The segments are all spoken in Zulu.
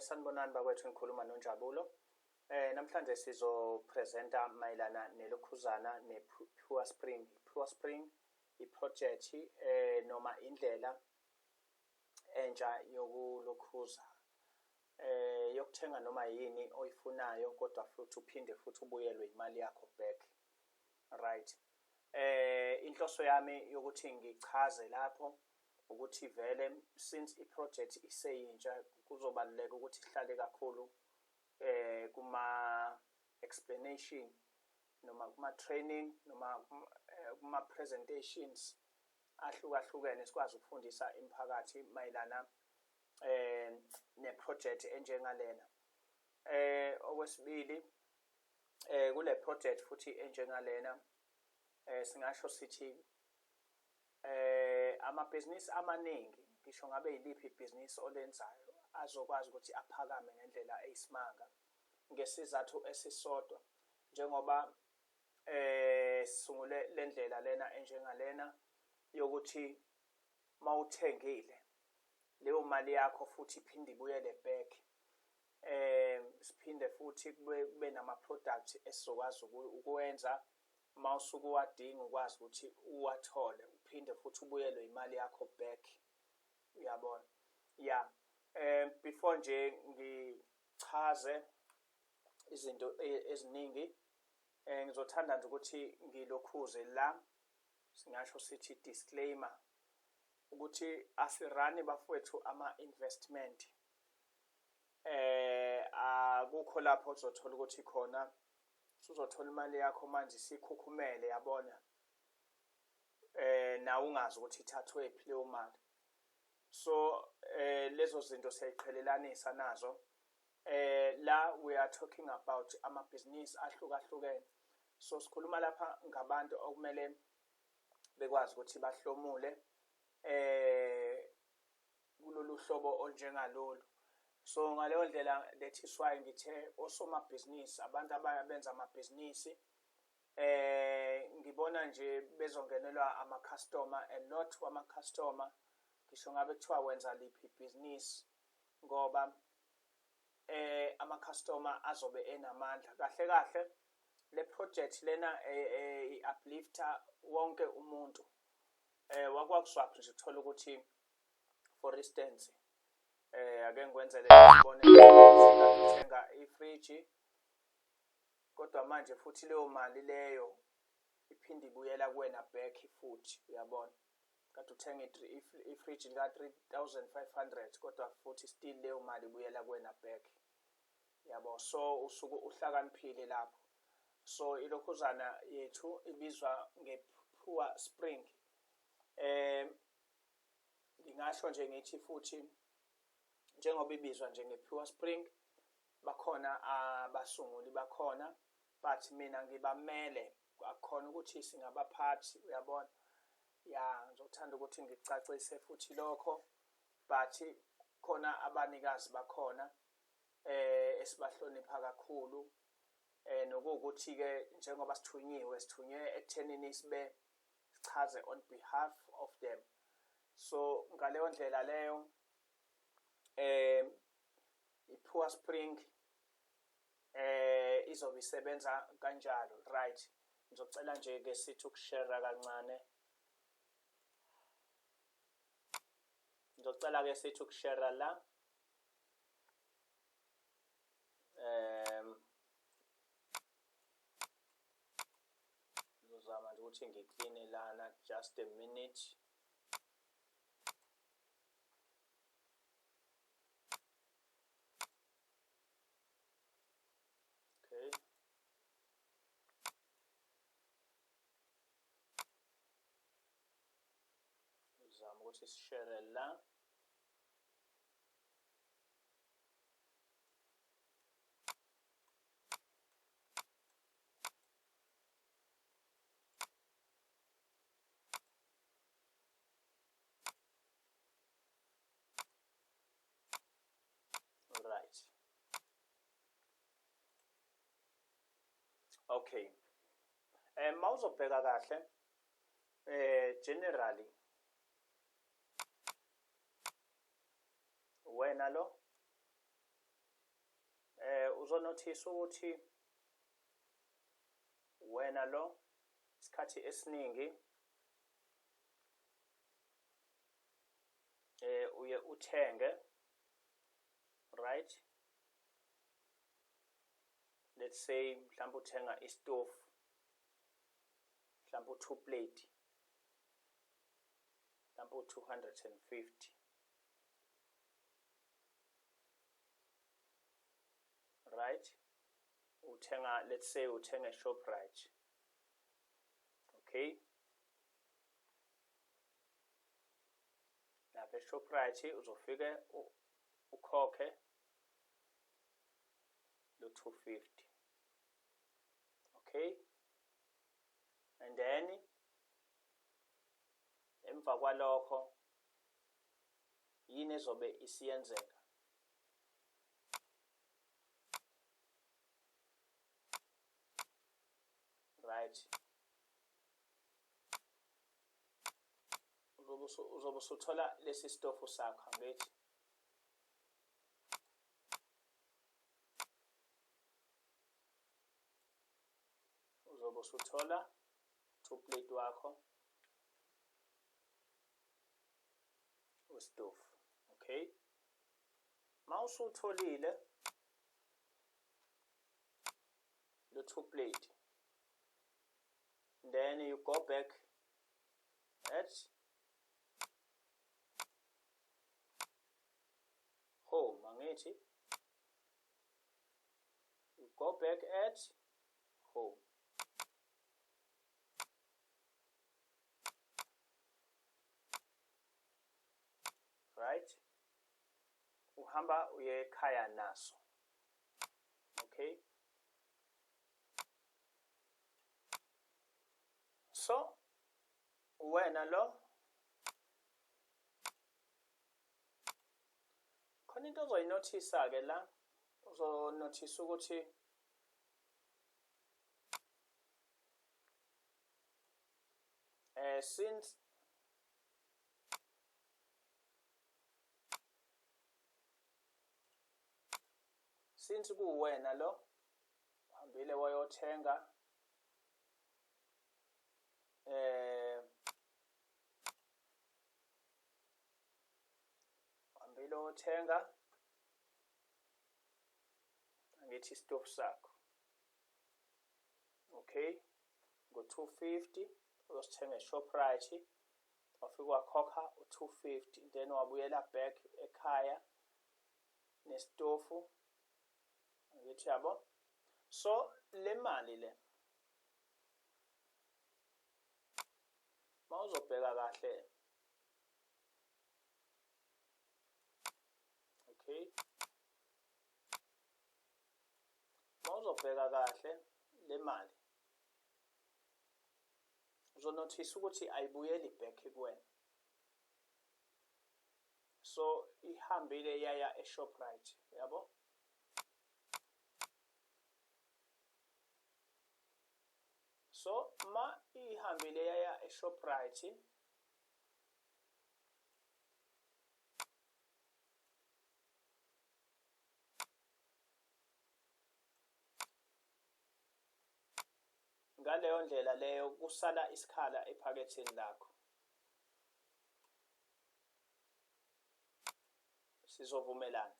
Sanibonani bakwethu, ngikhuluma noNjabulo. Namhlanje sizopresenta mayelana nelokhuzana ne-Pure Spring. Pure Spring i-project noma indlela entsha yokulokhuza yokuthenga noma yini oyifunayo, kodwa futhi uphinde futhi ubuyelwe imali yakho back. Right. Inhloso yami yokuthi ngichaze lapho ukuthi vele since i-project iseyintsha kuzobaluleka ukuthi ihlale kakhulu kuma explanation noma kuma training noma kuma presentations ahlukahlukene, sikwazi ukufundisa imiphakathi mayelana ne-project enjengalena. Okwesibili, kule project futhi enjengalena, singasho sithi amabhizinisi amaningi, ngisho ngabe yiliphi ibhizinisi olenzayo, azokwazi ukuthi aphakame ngendlela eyisimanga ngesizathu esisodwa, njengoba sisungule le ndlela lena enjengalena yokuthi mawuthengile leyo mali yakho futhi iphinde ibuyele back. Siphinde futhi kube nama-products esizokwazi ukwenza, mawusuke uwadinga ukwazi ukuthi uwathole, uphinde futhi ubuyelwe imali yakho back, uyabona. Ya, before nje ngichaze izinto eziningi, ngizothanda nje ukuthi ngilokhuze la, singasho sithi disclaimer, ukuthi asirani bafowethu ama-investment. Akukho lapho uzothola ukuthi khona usuzothola imali yakho manje sikhukhumele, yabona, nawe ungazi ukuthi ithathwe phi leyo mali. So lezo zinto siyayiqhelelanisa nazo. La we are talking about amabhizinisi ahlukahlukene. So sikhuluma lapha ngabantu okumele bekwazi ukuthi bahlomule kulolu hlobo olunjengalolu. So ngaleyo ndlela, that is why ngithe osomabhizinisi, abantu abayenza amabhizinisi, ngibona nje bezongenelwa ama-customer, a lot wama-customer, ngisho ngabe kuthiwa wenza liphi ibhizinisi, ngoba ama-customer azobe enamandla. Kahle kahle le project lena i-uplifter wonke umuntu. Wakwakuzwaphi nje uthola ukuthi, for instance, ake ngikwenzele isibonelo, uthenga ifriji, kodwa manje futhi leyo mali leyo iphinde ibuyela kuwena back futhi, uyabona. Kade uthenga ifriji lika 3500, kodwa futhi still leyo mali ibuyela kuwena back, yabo. So usuke uhlakaniphile lapho. So ilokhuzana yethu ibizwa nge-Pure Spring. Ngingasho nje ngithi futhi njengoba ibizwa nje nge-Pure Spring, bakhona abasunguli bakhona, but mina ngibamele, akukhona ukuthi singabaphathi, uyabona. Ya, ngizothanda ukuthi ngicacise futhi lokho, but khona abanikazi bakhona esibahlonipha kakhulu, nokuwukuthi ke njengoba sithunyiwe, sithunywe ekuthenini sibe sichaze on behalf of them. So ngaleyo ndlela leyo, i-Pure Spring izobe isebenza kanjalo. Right, ngizocela nje ke sithi ukushare kancane, ngizocela ke sithi ukushare la. Ngizozama nje ukuthi ngikline lana, just a minute. Okay. Ngizama ukuthi sishare la. Right. Okay. Mawuzobheka kahle, generally wena lo Uzonothisa ukuthi wena lo isikhathi esiningi uye uthenge, right? Let's say mhlawumbe uthenga isitofu, mhlawumbe u-2 plate, mhlawumbe u-250, right? Uthenga, let's say uthenga eShoprite, okay? Lapha eShoprite uzofike ukhokhe lo 250, okay? And then emva kwalokho yini ezobe isiyenzeka? Right, uzobe usuthola lesi sitofu sakho, angithi? Uzobe usuthola 2 plate wakho wesitofu, okay? Mawusutholile lo 2 plate, then you go back at home, angithi? You go back at home. Right? Uhamba uye ekhaya naso. Okay? So, wena lo khona into ozoyinothisa ke la, uzonothisa ukuthi since kuwena lo uhambile wayothenga uhambile wayothenga angithi isitofu sakho, okay, ngo-250 uyosithenga eShoprite, wafika wakhokha u-250, then wabuyela back ekhaya nesitofu, angithi yabo? So le mali le mawuzobheka kahle, okay, mawuzobheka kahle le mali uzonothisa ukuthi ayibuyeli back kuwena. So ihambile yaya eShoprite, yabo? So ma ihambile yaya eShoprite, ngaleyo ndlela leyo kusala isikhala ephaketheni lakho. Sizovumelana?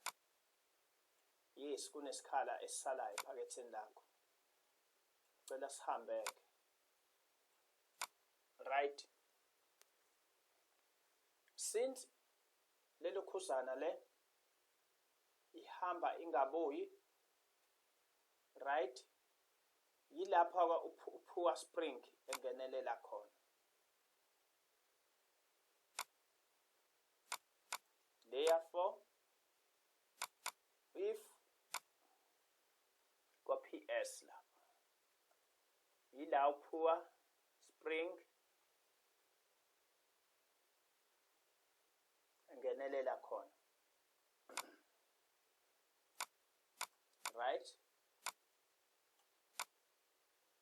Yes, kunesikhala esisalayo ephaketheni lakho. Cela sihambeke. Right? Since lelo khuzana le ihamba ingabuyi, right? Yilapha uPoor Spring engenelela khona. Therefore, if kwa PS lapha yila uPoor Spring engenelela khona, right?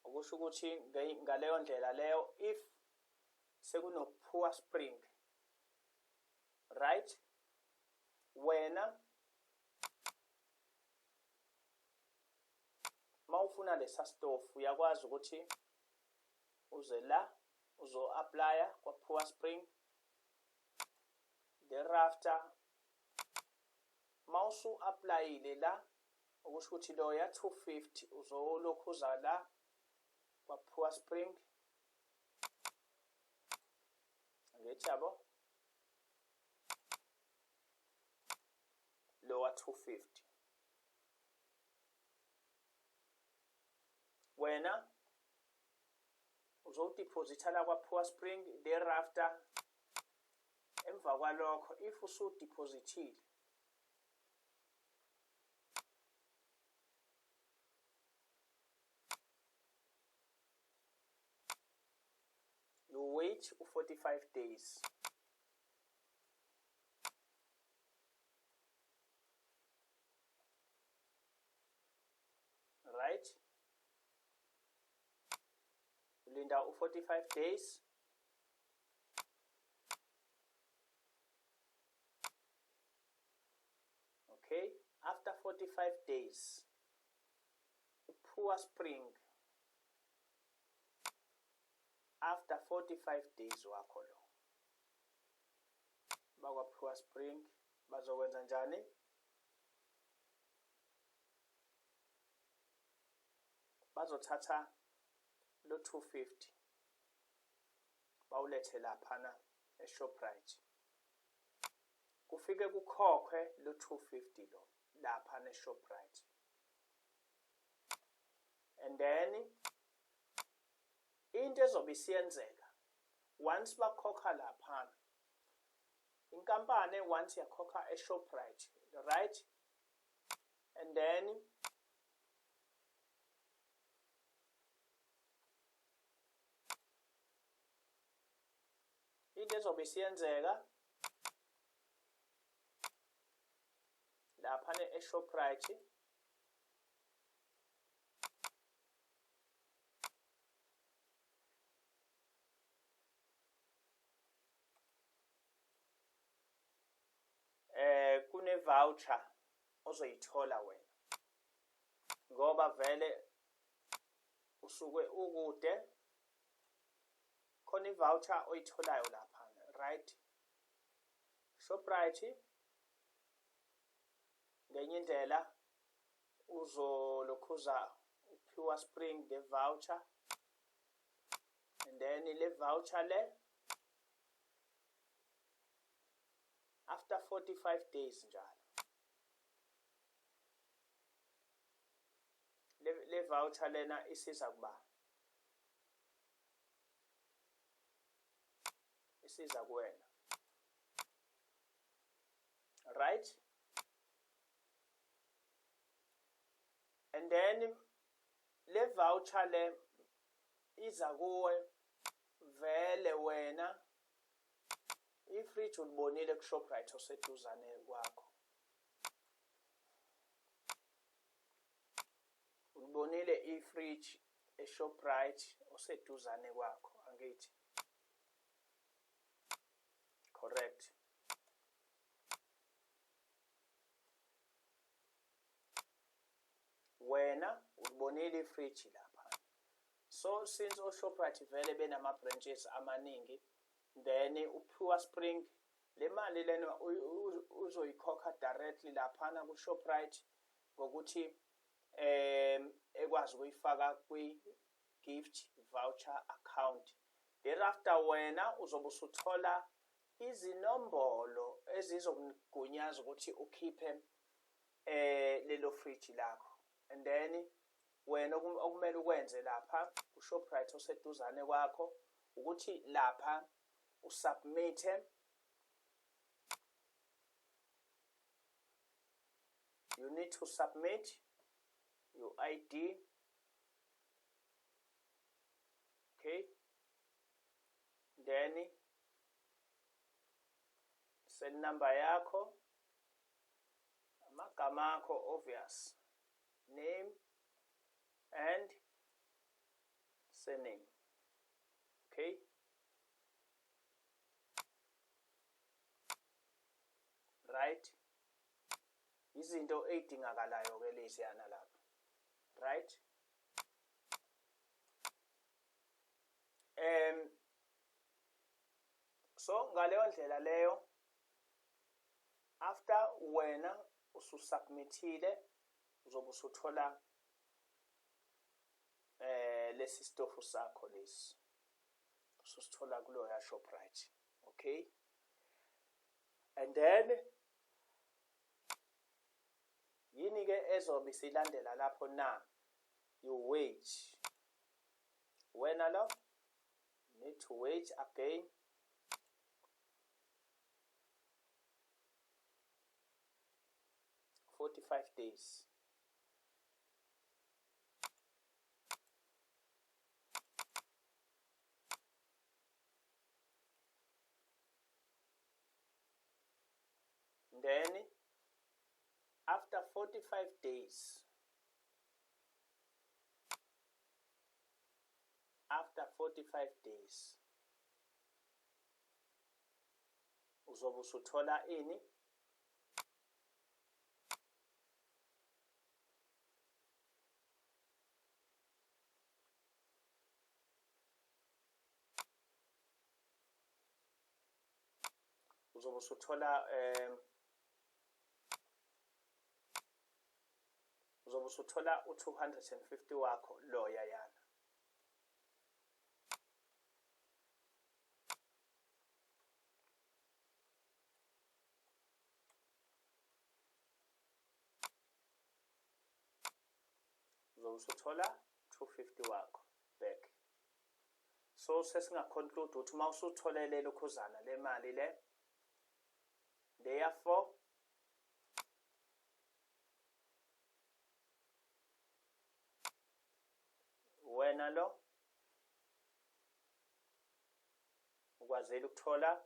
Okusho ukuthi ngaleyo ndlela leyo, if sekuno Poor Spring, right, wena ufuna lesa stofu uyakwazi ukuthi uze la uzo-applya kwa-Pure Spring. Thereafter mawusu-applyile la, okusho ukuthi lo ya 250 uzolokhu uza la kwa-Pure Spring, angithi yabo, lo wa 250 wena uzodeposita la kwa-Pure Spring. Thereafter emva kwalokho if usudepositile you wait 45 days. Right? Ulinda 45 days. Okay, after 45 days, Pure Spring after 45 days wakho lo bakwa Pure Spring bazokwenza njani? Bazothatha lo 250 bawulethe laphana eShoprite, kufike kukhokhwe lo 250 lo laphana eShoprite, and then into ezobe isiyenzeka once bakhokha laphana inkampani, once yakhokha eShoprite, right, and then into ezobe isiyenzeka laphana eShoprite, kune voucher ozoyithola wena ngoba vele usuke ukude, khona i-voucher oyitholayo lapha, right? Shoprite ngenye indlela uzolokhuza uPure Spring nge-voucher, and then le voucher le after 45 days njalo le voucher lena isiza kuba isiza kuwena, right? And then le voucher le iza kuwe vele wena ifridge ulibonile kuShoprite oseduzane kwakho, ulibonile ifridge eShoprite oseduzane kwakho, angithi? Correct. Wena ulibonile ifridge lapha. So since oShoprite vele benama branches amaningi, then uPure Spring le mali lena uzoyikhokha directly laphana kuShoprite ngokuthi ekwazi ukuyifaka kwi-gift voucher account. Thereafter wena uzobe usuthola izinombolo ezizokugunyaza ukuthi ukhiphe lelo fridge lakho, and then wena okumele ukwenze lapha kuShoprite oseduzane kwakho ukuthi lapha usubmit, you need to submit your ID, okay, then cell number yakho, amagama akho obvious, name and surname, okay, right? Izinto ey'dingakalayo ke leziyana lapha, right? So ngaleyo ndlela leyo, after wena ususubmithile, uzobe usuthola lesi stofu sakho lesi ususithola kuloya Shoprite. Okay, and then yini ke ezobe isilandela lapho na? You wait. Wena lo need to wait again 45 days. Then after 45 days, after 45 days uzobe usuthola ini? Uzobe usuthola uzobe usuthola u250 wakho loya yana. Uzobe usuthola 250 wakho back. So sesingaconclude ukuthi uma usutholele lokhuzana le mali le, therefore wena lo ukwazile ukuthola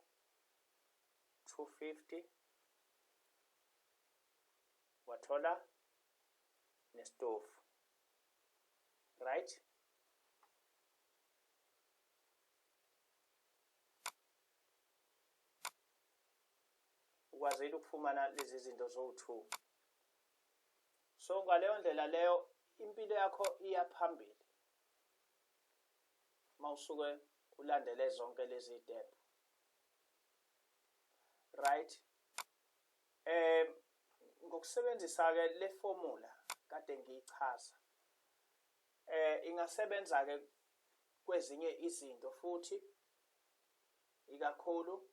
250, wathola nestofu, right? Ukwazile ukufumana lezi zinto zowu-2. So ngaleyo ndlela leyo impilo yakho iya phambili mawusuke ulandele zonke lezi step, right? Ngokusebenzisa ke le formula kade ngiyichaza, ingasebenza ke kwezinye izinto futhi, ikakhulu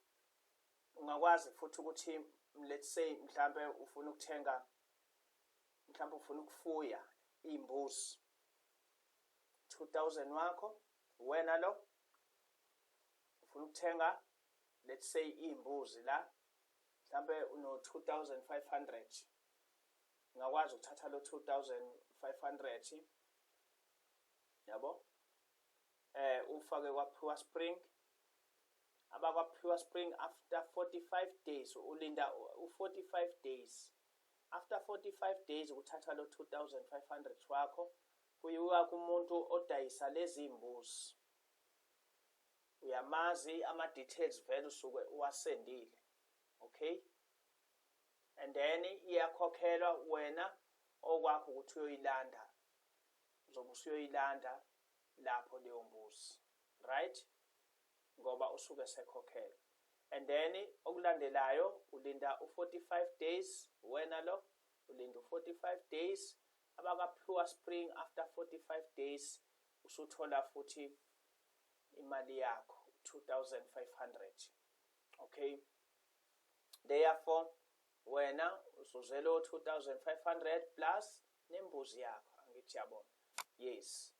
ungakwazi futhi ukuthi let's say mhlambe ufuna ukuthenga, mhlambe ufuna ukufuya imbuzi, 2000 wakho wena lo ufuna ukuthenga let's say imbuzi la, mhlambe uno 2500, ungakwazi ukuthatha lo 2500 yabo, ufake kwa Pure Spring. Abakwa Pure Spring after 45 days ulinda u45 days, after 45 days ukuthatha lo 2500 wakho kuyiwa kumuntu odayisa lezi imbuzi, uyamazi ama details vele usuke uwasendile, okay? And then iyakhokhelwa wena, okwakho ukuthi uyoyilanda, uzobe usuyoyilanda lapho leyo mbuzi, right? Ngoba usuke sekhokhelwa. And then okulandelayo ulinda u45 days, wena lo ulinda u45 days. Abaka Pure Spring after 45 days usuthola futhi imali yakho 2500, okay? Therefore wena uzuzelo 2500 plus nembuzi yakho, angithi yabona? Yes.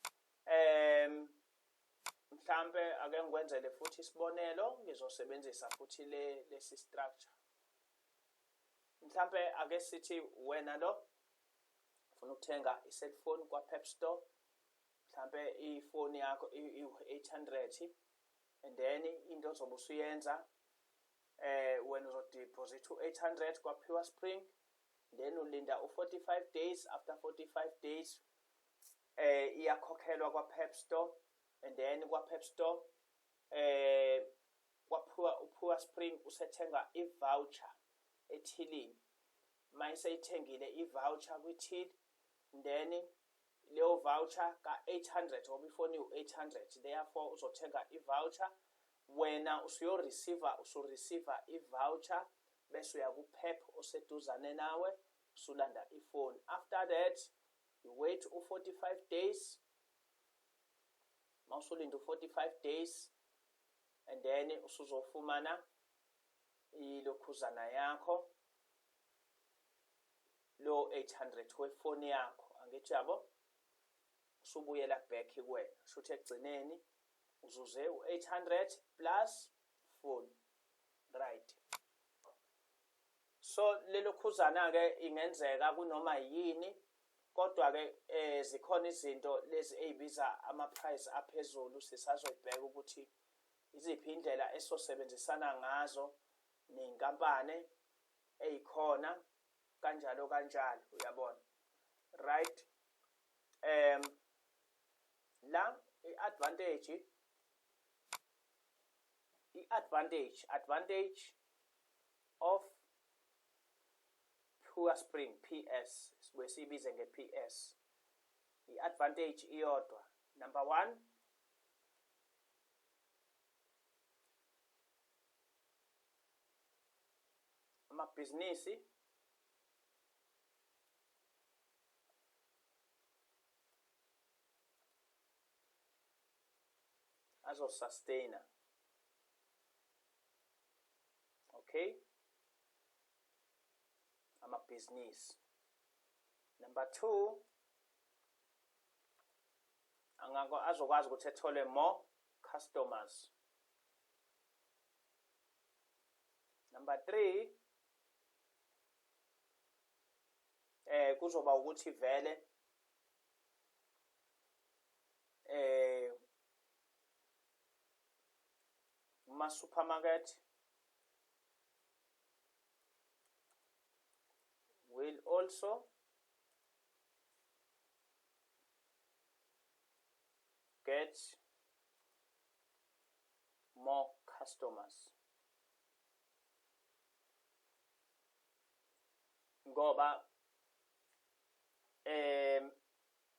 Mhlambe ake ngikwenzele futhi isibonelo, ngizosebenzisa futhi le lesi structure. Mhlambe ake sithi wena lo ufuna ukuthenga i-cellphone kwa Pep Store, mhlambe ifoni yakho i-800, and then into ozobe usuyenza wena uzodeposit u800 kwa Pure Spring, then ulinda u45 days. After 45 days iyakhokhelwa kwa Pep Store, and then kwa Pep Store kwa Pure Spring usethenga i-voucher ethilini. Mayiseyithengile i-voucher kwi-till, then Leyo voucher ka-800, ngoba ifoni iwu-800, therefore uzothenga i-voucher, wena usuyoreceive, usureceive i-voucher, bese uya ku-Pep oseduzane nawe, usulanda ifoni. After that you wait u-45 days. Mawusulinda u-45 days and then usuzofumana ilokhuzana yakho, lo 800 wefoni yakho, angithi yabo, usubuyela back kuwena. Shuthi ekugcineni uzuze u-800 plus phone, right? So lelo khuzana ke ingenzeka kunoma yini, kodwa ke zikhona izinto lezi ezibiza ama price aphezulu. Sisazoyibheka ukuthi iziphi indlela esosebenzisana ngazo nenkampani eyikhona, kanjalo kanjalo, uyabona, right? La i-advantage, i-advantage advantage of Pure Spring, PS, sibuye siyibize nge-PS. I-advantage iyodwa. Number 1, amabhizinisi azosustaina, okay, amabhizinisi. Number 2, angako azokwazi ukuthi ethole more customers. Number 3, kuzoba ukuthi vele ma supermarket will also get more customers, ngoba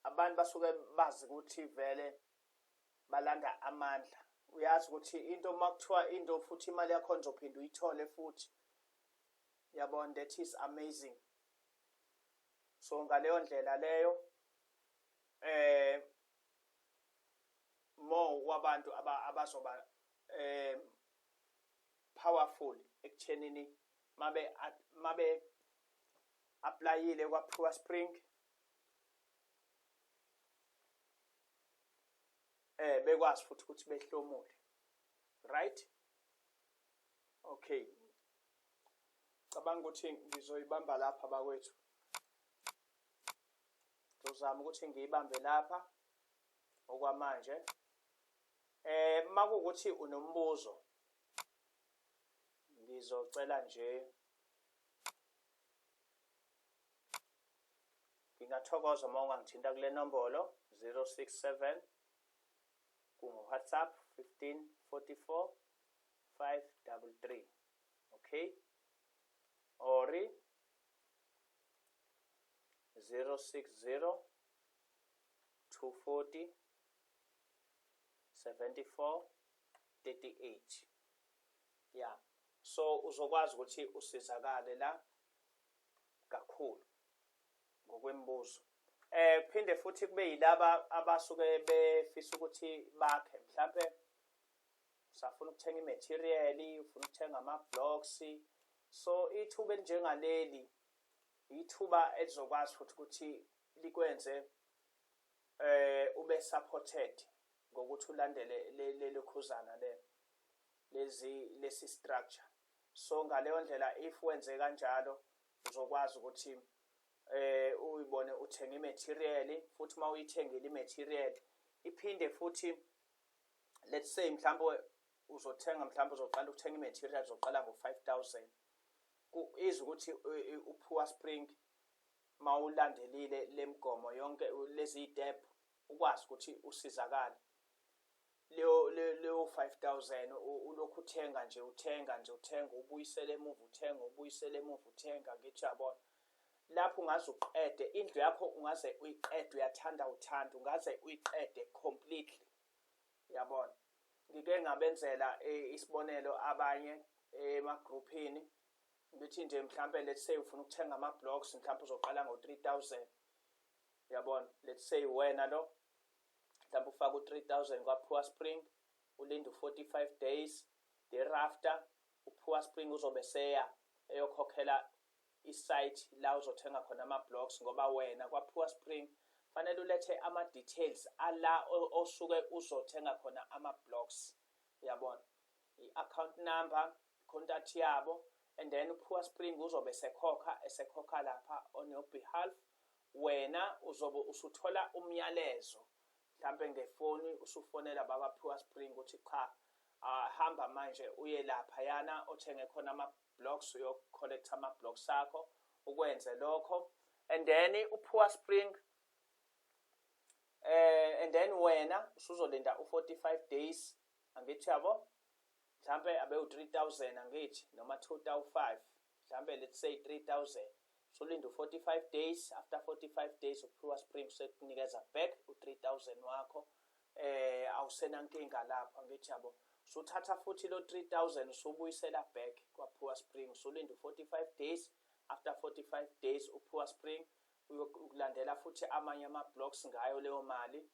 abantu basuke bazi ukuthi vele balanda amandla. Uyazi ukuthi into makuthiwa into futhi imali yakho nizophinda uyithole futhi, yabona, that is amazing. So ngaleyo ndlela leyo more wabantu abazoba powerful ekuthenini mabe applyile kwa Pure Spring, bekwazi futhi ukuthi behlomule, right? Okay, cabanga ukuthi ngizoyibamba lapha bakwethu, ngizozama ukuthi ngiyibambe lapha okwamanje. Makuwukuthi unombuzo, ngizocela nje, ngingathokoza uma ungangithinta kule nombolo 067, kungu WhatsApp, 15 44 533, okay, or 060 240 74 38. Yeah, so uzokwazi ukuthi usizakale la kakhulu ngokwemibuzo. Phinde futhi kube yilaba abasuke befisa ukuthi bakhe, mhlambe usafuna ukuthenga imaterial, ufuna ukuthenga ama-blocks. So ithuba elinjengaleli ithuba elizokwazi futhi ukuthi likwenze ube supported ngokuthi ulandele lelo khuzana le lezi lesi structure. So ngaleyo ndlela, if wenze kanjalo, uzokwazi ukuthi uyibone uthenga imaterial, futhi uma uyithengile imaterial iphinde futhi, let's say mhlawumbe uzothenga, mhlawumbe uzoqala ukuthenga imaterial, uzoqala ngo-5000, izwe ukuthi uPure Spring mawulandelile lemigomo yonke, lezi step, ukwazi ukuthi usizakale leyo 5000. Ulokhu uthenga nje, uthenga nje, uthenga, ubuyisele emuva, uthenga, ubuyisele emuva, uthenga, ngithi yabona. Lapho ungaze uqede indlu yakho, ungaze uyiqede, uyathanda uthanda, ungaze uyiqede completely, uyabona. Ngike ngabenzela isibonelo abanye emagruphini, ngithi nje mhlambe, let's say ufuna ukuthenga ama-blocks, mhlawumbe uzoqala ngo-3000, uyabona. Let's say wena lo mhlawumbe ufaka u-3000 kwa-Pure Spring, ulinde u-45 days, thereafter u-Pure Spring uzobe seya eyokhokhela i-site la uzothenga khona ama-blocks, ngoba wena kwa-Pure Spring fanele ulethe ama-details ala osuke uzothenga khona ama-blocks, uyabona, i-account number, contact yabo, and then uPure Spring uzobe sekhokha, esekhokha lapha on your behalf. Wena uzobe usuthola umyalezo mhlambe ngefoni, usufonela bakwa-Pure Spring ukuthi cha, hamba manje uye laphayana othenge khona ama-blocks, uyo-collect ama-blocks akho, ukwenze lokho, and then uPure Spring and then wena usuzolinda u-45 days, angithi yabo? Mhlambe abe u-3000, angithi, noma 2005, mhlambe let's say 3000, usulinda u-45 days. After 45 days uPure Spring sekunikeza back u-3000 wakho, awusenankinga lapho, angithi yabo? Usuthatha futhi lo 3000, usubuyisela back kwa-Pure Spring, usulinda u-45 days. After 45 days uPure Spring ukulandela futhi amanye ama-blocks ngayo leyo mali,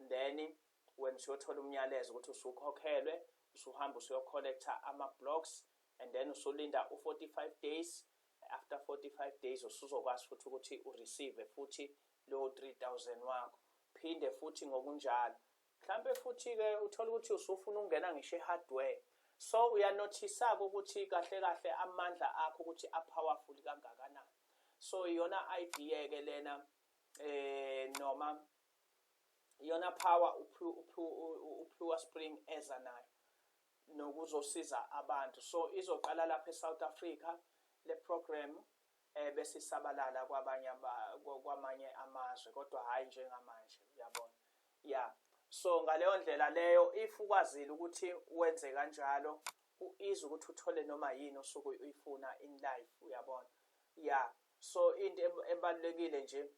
then wena usuyothola umyalezo ukuthi usukhokhelwe, usuhamba usuyo-collecta ama-blocks, and then usulinda u-45 days. After 45 days usuzokwazi futhi ukuthi u-receive futhi lo 3000 wakho. Phinde futhi ngokunjalo, mhlambe futhi-ke uthola ukuthi usufuna ukungena ngisho e-hardware. So uya-notice-a-ke ukuthi kahle kahle amandla akho ukuthi a-powerful kangakanani. So iyona idea-ke lena, noma iyona power uPure Spring eza nayo nokuzosiza abantu. So izoqala lapha eSouth Africa le program, bese isabalala kwabanye kwamanye amazwe, kodwa hayi njengamanje, uyabona. Yeah, so ngaleyo ndlela leyo, if ukwazile ukuthi wenze kanjalo, ku-easy ukuthi uthole noma yini osuke uyifuna in life, uyabona. Yeah, so into ebalulekile nje,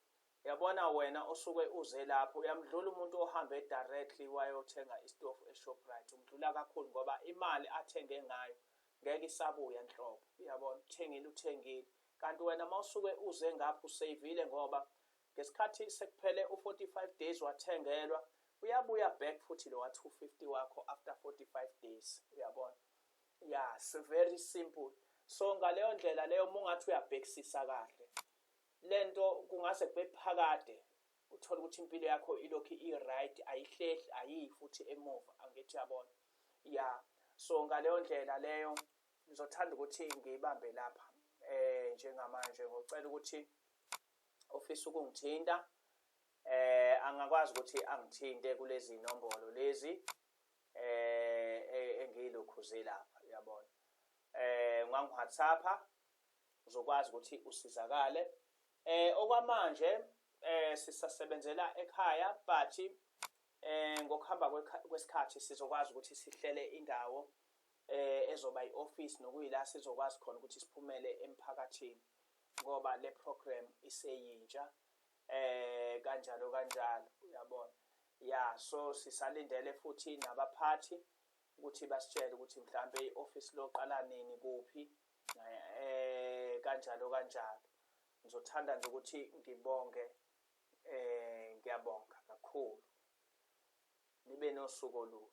yabona, wena osuke uze lapho uyamdlula umuntu ohambe directly wayothenga isitofu eShoprite, umdlula kakhulu, ngoba imali athenge ngayo ngeke isabuya nhlobo, uyabona. Uthengile, uthengile. Kanti wena mawusuke uze ngapha useyivile, ngoba ngesikhathi sekuphele u-45 days wathengelwa, uyabuya back futhi lo wa-250 wakho after 45 days, uyabona. Yes, very simple. So ngaleyo ndlela leyo, uma ungathi uyabhekisisa kahle lento, kungase kube phakade uthola ukuthi impilo yakho ilokhu i-right, ayihlehli, ayiyi futhi emuva, angithi uyabona? Ya, so ngaleyo ndlela leyo ngizothanda ukuthi ngiyibambe lapha njengamanje. Ngocela ukuthi ofisa ukungithinta angakwazi ukuthi angithinte kulezi nombolo lezi engiyilokhuze lapha, uyabona. Ungangi-WhatsApp, uzokwazi ukuthi usizakale. Okwamanje sisasebenzela ekhaya, but ngokuhamba kwesikhathi sizokwazi ukuthi sihlele indawo ezoba i-office, nokuyila sizokwazi khona ukuthi siphumele emphakathini, ngoba le program iseyintsha, kanjalo kanjalo, uyabona. Ya, so sisalindele futhi nabaphathi ukuthi basitshele ukuthi mhlambe i-office loqala nini, kuphi, kanjalo kanjalo. Ngizothanda nje ukuthi ngibonge, ngiyabonga kakhulu, nibe nosuku oluhle.